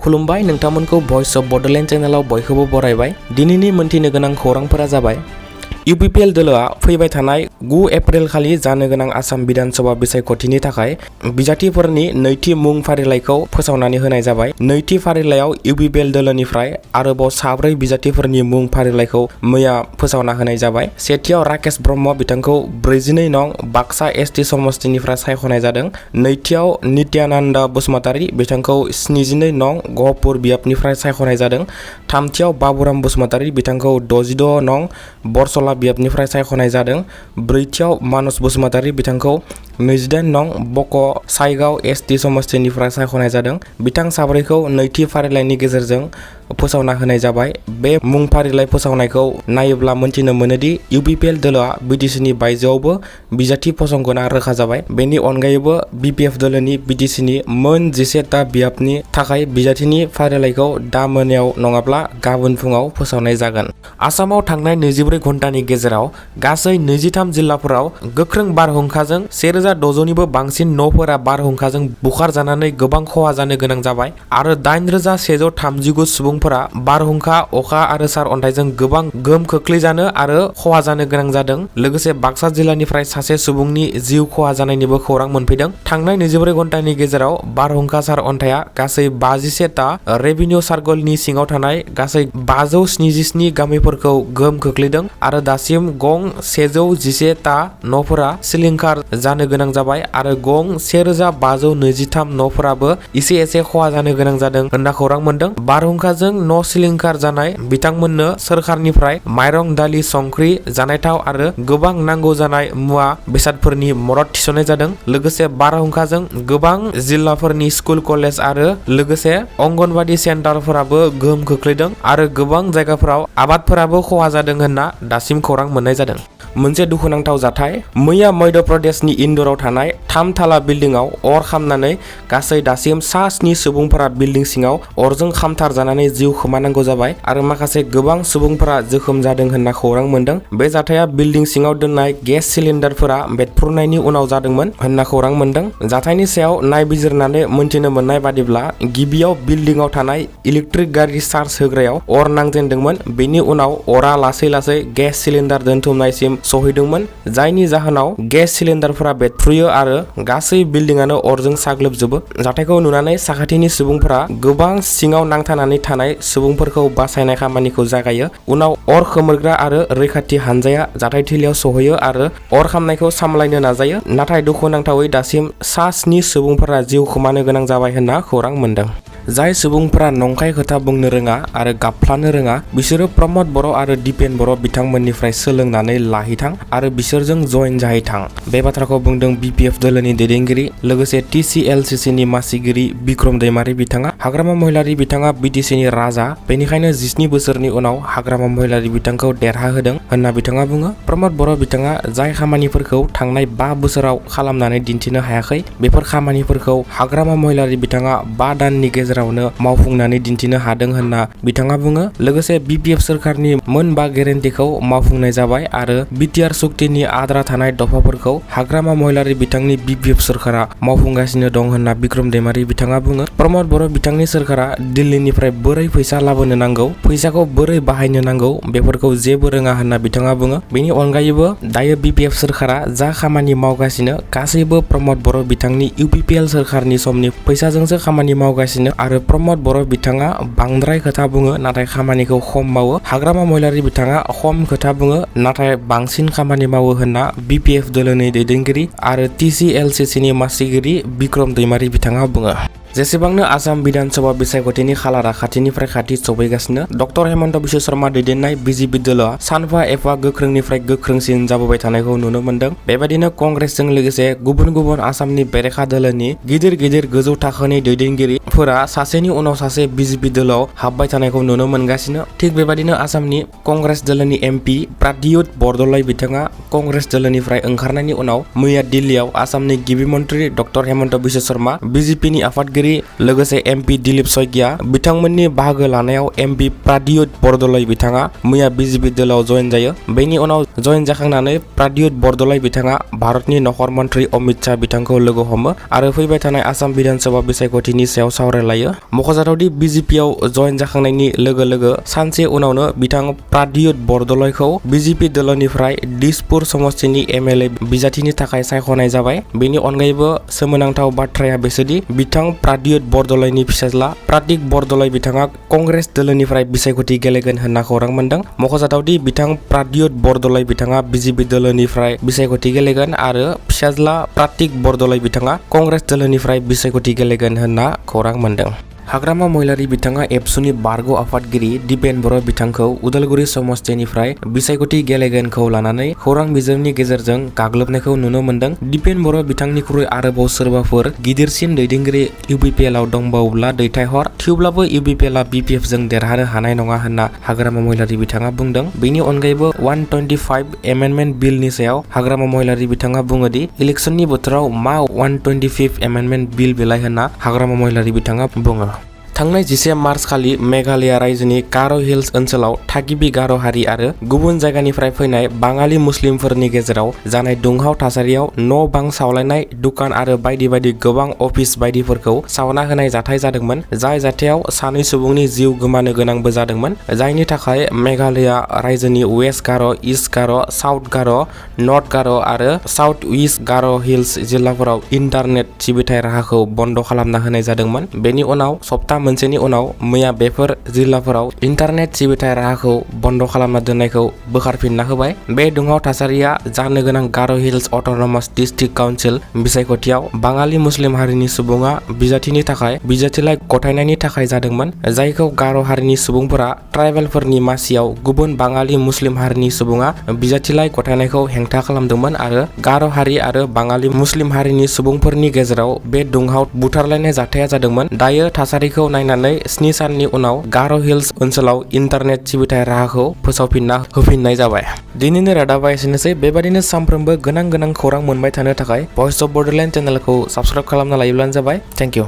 खुलुमबाय नोंथांमोनखौ voice of Bodoland चैनलाव बयखौबो बरायबाय। दिनैनि मोनथिनो गोनां खौरांफोरा जाबाय UPPL दोलोआ फैबाय थानाय 9 एप्रिल खालि जानो गोनां आसाम विधानसभा बिसायख'थिनि थाखाय बिजाथिफोरनि नैथि मुं फारिलाइखौ फोसावनानै होनाय जाबाय। नैथि फारिलाइयाव UPPL दोलोनिफ्राय आरोबाव 4 बिजाथिफोरनि मुं फारिलाइखौ मैया फोसावना होनाय जाबाय। सेथियाव राकेश ब्रह्म बिथांखौ 42 नं बाक्सा ST समष्टिनिफ्राय सायख'नाय जादों। नैथियाव नित्यानन्द बसुमतारी बिथांखौ 72 नं गहपुर बियाबनिफ्राय सायख'नाय जादों। थामथियाव बाबुराम बसुमतारी बिथांखौ 66 नं बरसला बियाबनिफ्राय सायख'नाय जादों। ब्रैथियाव मानस बसुमतारी बिथांखौ 28 नं बक साइगाव ST समष्टिनिफ्राय सायख'नाय जादों। बिथां साब्रैखौ नैथि फारिलाइनि गेजेरजों फोसावना होनाय जाबाय। बे मुं फारिलाइ फोसावनायखौ नायोब्ला मोनथिनो मोनोदि UPPL दोलोआ BTCनि बायजोआवबो बिजाथि फसंगोना रोखा जाबाय। बेनि अनगायैबो BPF दोलोनि BTCनि मोन 11टा बियाबनि थाखाय बिजाथिनि फारिलाइखौ दा मोनायाव नङाब्ला गाबोन फुङाव फोसावनाय जागोन। आसामाव थांनाय 24 घन्टानि गेजेराव गासै 23 जिल्लाफोराव गोख्रों बारहुंखाजों 1060निबो बांसिन न'फोरा बारहुंखाजों बुखारजानानै गोबां खहा जानो गोनां जाबाय आरो 8139 सुबुंफोरा बारहुंखा, अखा आरो सारअन्थाइजों गोबां गोहोम खोख्लैजानो आरो खहा जानो गोनां जादों। लोगोसे बाक्सा जिल्लानिफ्राय सासे सुबुंनि जिउ खहा जानायनिबो खौरां मोनफैदों। थांनाय 24 घन्टानि गेजेराव बारहुंखा सारअन्थाइया गासै 51टा रेभिनिउ सार्कलनि सिङाव थानाय गासै 577 गामिफोरखौ गोहोम खोख्लैदों आरो दासिम गं 111टा न'फोरा सिलिंखार जानो गोनां जाबाय आरो गं 1523 न'फोराबो एसे खहा जानो गोनां जादों होनना खौरां मोनदों। बारहुंखाजों न' सिलिंखार जानाय बिथांमोननो सोरखारनिफ्राय माइरं, दालि, संख्रि, जानाय थाव आरो गोबां नांगौ जानाय मुवा बेसादफोरनि मदद थिसननाय जादों। लोगोसे बारहुंखाजों गोबां जिल्लाफोरनि स्कुल, कलेज आरो लोगोसे अंगनवाड़ी सेन्टारफोराबो गोहोम खोख्लैदों आरो गोबां जायगाफोराव आबादफोराबो खहा जादों होनना दासिम खौरां मोननाय जादों। मोनसे दुखुनांथाव जाथाय मैया मध्य प्रदेशनि इन्दौराव थानाय 3 थाला बिल्डिंआव अर खामनानै गासै दासिम 7 सुबुंफोरा बिल्डिं सिङाव अरजों खामथार जानानै जिउ खोमानांगौ जाबाय आरो माखासे गोबां सुबुंफोरा जोखोम जादों होनना खौरां मोनदों। बे जाथाया बिल्डिं सिङाव दोननाय गेस सिलिन्डारफोरा बेरफ्रुनायनि उनाव जादोंमोन होनना खौरां मोनदों। जाथायनि सायाव नायबिजिरनानै मोनथिनो मोननाय बादिब्ला गिबियाव बिल्डिंआव थानाय इलेक्ट्रिक गारि चार्ज होग्रायाव अर नांजेनदोंमोन। बेनि उनाव अरा लासै गेस सिलिन्डार दोनथुमनायसिम सहैदोंमोन, जायनि जाहोनाव गेस सिलिन्डारफोरा बेरफ्रुयो आरो गासै बिल्डिंआनो अरजों साग्लोबजोबो। जाथायखौ नुनानै साखाथिनि सुबुंफोरा गोबां सिङाव नांथानानै थानाय सुबुंफोरखौ बासायनाय खामानिखौ जागायो। उनाव अर खोमोरग्रा आरो रैखाथि हानजाया जाथायथिलियाव सहैयो आरो अर खामनायखौ सामलायनो नाजायो। नाथाय दुखुनांथावै दासिम 7 सुबुंफोरा जिउ खोमानो गोनां जाबाय होनना खौरां मोनदों। जाय सुबुंफोरा नंखाय खोथा बुंनो रोङा आरो गाबफ्लानो रोङा बिसोरो प्रमद बर' आरो दिपेन बर' बिथांमोननिफ्राय सोलोंनानै लाहैथां आरो बिसोरजों जयेन जाहैथां। बे बाथ्राखौ बुंदों BPF दोलोनि दैदेनगिरि लोगोसे TCLCCनि मासिगिरि बिक्रम दैमारी बिथाङा। हाग्रामा महिलारी बिथाङा BTCनि राजा, बेनिखायनो 17 बोसोरनि उनाव हाग्रामा महिलारी बिथांखौ देरहाहोदों होनना बिथाङा बुङो। प्रमद बर' बिथाङा जाय खामानिफोरखौ थांनाय 5 बोसोराव खालामनानै दिन्थिनो हायाखै बेफोर खामानिफोरखौ हाग्रामा महिलारी बिथाङा 5 दाननि गेजेरावनो मावफुंनानै दिन्थिनो हादों होनना बिथाङा बुङो। लोगोसे BPF सोरखारनि मोन 5 गेरेन्टिखौ मावफुंनाय जाबाय आरो BTR सुक्तिनि आद्रा थानाय दफाफोरखौ हाग्रामा महिलारी बिथांनि BPF सोरखारा मावफुंगासिनो दं होनना बिक्रम दैमारी बिथाङा बुङो। प्रमद बर' बिथांनि सोरखारा दिल्लीनिफ्राय बोरै फैसा लाबोनो नांगौ, फैसाखौ बोरै बाहायनो नांगौ बेफोरखौ जेबो रोङा होनना बिथाङा बुङो। बेनि अनगायैबो दायो BPF सोरखारा जा खामानि मावगासिनो गासैबो प्रमद बर' बिथांनि UPPL सोरखारनि समनि फैसाजोंसो खामानि मावगासिनो आरो प्रमद बर' बिथाङा बांद्राय खोथा बुङो नाथाय खामानिखौ खम मावो। हाग्रामा महिलारी बिथाङा खम खोथा बुङो नाथाय बांसिन खामानि मावो होनना BPF दोलोनि दैदेनगिरि आरो TCLCCनि मासिगिरि बिक्रम दैमारी बिथाङा बुङो। जेसेबांनो आसाम विधानसभा बिसायख'थिनि खालारा खाथिनिफ्राय खाथि सौफैगासिनो डक्टर हेमन्त बिश्व शर्मा दैदेननाय BJP दोलोआ सानफा एफा गोख्रोंनिफ्राय गोख्रोंसिन जाबोबाय थानायखौ नुनो मोनदों। बेबायदिनो कंग्रेसजों लोगोसे गुबुन आसामनि बेरेखा दोलोनि गिदिर गोजौ थाखोनि दैदेनगिरिफोरा सासेनि उनाव सासे BJP दोलोआव हाबबाय थानायखौ नुनो मोनगासिनो। थिग बेबायदिनो आसामनि कंग्रेस दोलोनि MP प्राद्युत बरदलै बिथाङा कंग्रेस दोलोनिफ्राय ओंखारनायनि उनाव मैया दिल्लीयाव आसामनि गिबि मन्त्रि डक्टर हेमन्त बिश्व शर्मा, BJPनि आफादगिरि आफादगिरि लोगोसे एमपि दिलीप सयगिया बिथांमोननि बाहागो लानायाव एमपि प्राद्युत बरदलै बिथाङा मैया बिजेपि दलाव जयेन जायो। बेनि उनाव जयेन जाखांनानै प्राद्युत बरदलै बिथाङा भारतनि नखर मन्त्रि अमित शाह बिथांखौ लोगो हमो आरो फैबाय थानाय आसाम बिधानसभा बिसायख'थिनि सायाव सावरायलायो। मख'जाथावदि बिजेपिआव जयेन जाखांनायनि लोगो लोगो सानसे उनावनो बिथां प्राद्युत बरदलैखौ बिजेपि दलनिफ्राय दिसपुर समस्तिनि एमएलए बिजाथिनि थाखाय सायख'नाय जाबाय। बेनि अनगायैबो सोमोनांथाव बाथ्राया बेसोदि बिथां प्राद्युत बरदलैनि फिसाज्ला प्रतीक बरदलै बिथाङा कंग्रेस दोलोनिफ्राय बिसायख'थि गेलेगोन होनना खौरां मोनदों। मख'जाथावदि बिथां प्राद्युत बरदलै बिथाङा बिजेपि दोलोनिफ्राय बिसायख'थि गेलेगोन आरो फिसाज्ला प्रतीक बरदलै बिथाङा कंग्रेस दोलोनिफ्राय बिसायख'थि गेलेगोन होनना खौरां मोनदों। हाग्रामा महिलारी बिथाङा एबसुनि बारग' आफादगिरि दिपेन बर' बिथांखौ उदालगुरि समस्तिनिफ्राय बिसायख'थि गेलेगोनखौ लानानै खौरां बिजोंनि गेजेरजों गाग्लोबनायखौ नुनो मोनदों। दिपेन बर' बिथांनिख्रुइ आरोबाव सोरबाफोर गिदिरसिन दैदेनगिरि इउपिपिएलआव दंबावोब्ला दैथायहर, थेवब्लाबो इउपिपिएलआ BPF जों देरहानो हानाय नङा होनना हाग्रामा महिलारी बिथाङा बुंदों। बेनि अनगायैबो 125 एमेन्डमेन्ट बिलनि सायाव हाग्रामा महिलारी बिथाङा बुङोदि इलेक्सननि बोथोराव मा 125 एमेन्डमेन्ट बिल बिलाइ होनना हाग्रामा महिलारी बिथाङा बुङो। थांनाय 11 मार्च खालि मेघालया रायजोनि गार' हिल्स ओनसोलाव थागिबि गार' हारि आरो गुबुन जायगानिफ्राय फैनाय बाङालि मुस्लिमफोरनि गेजेराव जानाय दुंहाव थासारियाव न' बां सावलायनाय, दुखान आरो बायदि बायदि गोबां अफिस बायदिफोरखौ सावना होनाय जाथाय जादोंमोन। जाय जाथायाव 2 सुबुंनि जिउ गोमानो गोनांबो जादोंमोन। जायनि थाखाय मेघालया रायजोनि वेस्ट गार', इस्ट गार', साउथ गार', नर्थ गार' आरो साउथ वेस्ट गार' हिल्स जिल्लाफोराव इन्टारनेट सिबिथाय राहाखौ बन्द खालामना होनाय जादोंमोन। बेनि उनाव सप्ता मोनसेनि उनाव मैया बेफोर जिल्लाफोराव इन्टारनेट सिबिथाय राहाखौ बन्द खालामना दोननायखौ बोखारफिनना होबाय। बे दुंहाव थासारिया जानो गोनां गार' हिल्स अट'नमास डिस्ट्रिक्ट काउन्सिल बिसायख'थियाव बाङालि मुस्लिम हारिनि सुबुङा बिजाथिनि थाखाय बिजाथिलाइ गथायनायनि थाखाय जादोंमोन। जायखौ गार' हारिनि सुबुंफोरा ट्राइबेलफोरनि मासियाव गुबुन बाङालि मुस्लिम हारिनि सुबुङा बिजाथिलाइ गथायनायखौ हेंथा खालामदोंमोन आरो गार' हारि आरो बाङालि मुस्लिम हारिनि सुबुंफोरनि गेजेराव बे दुंहाव बुथारलायनाय जाथाया जादोंमोन। दायो थासारिखौ नायनानै 7 साननि उनाव गार' हिल्स ओनसोलाव इन्टारनेट सिबिथाय राहाखौ फोसावफिनना होफिननाय जाबाय। दिनैनि रादाबा एसेनोसै। बेबादिनो सानफ्रोमबो गोनां खौरां मोनबाय थानो थाखाय भइस अफ बड'लेण्ड चेनेलखौ साबस्क्राइब खालामना लायोब्लानो जाबाय। Thank you.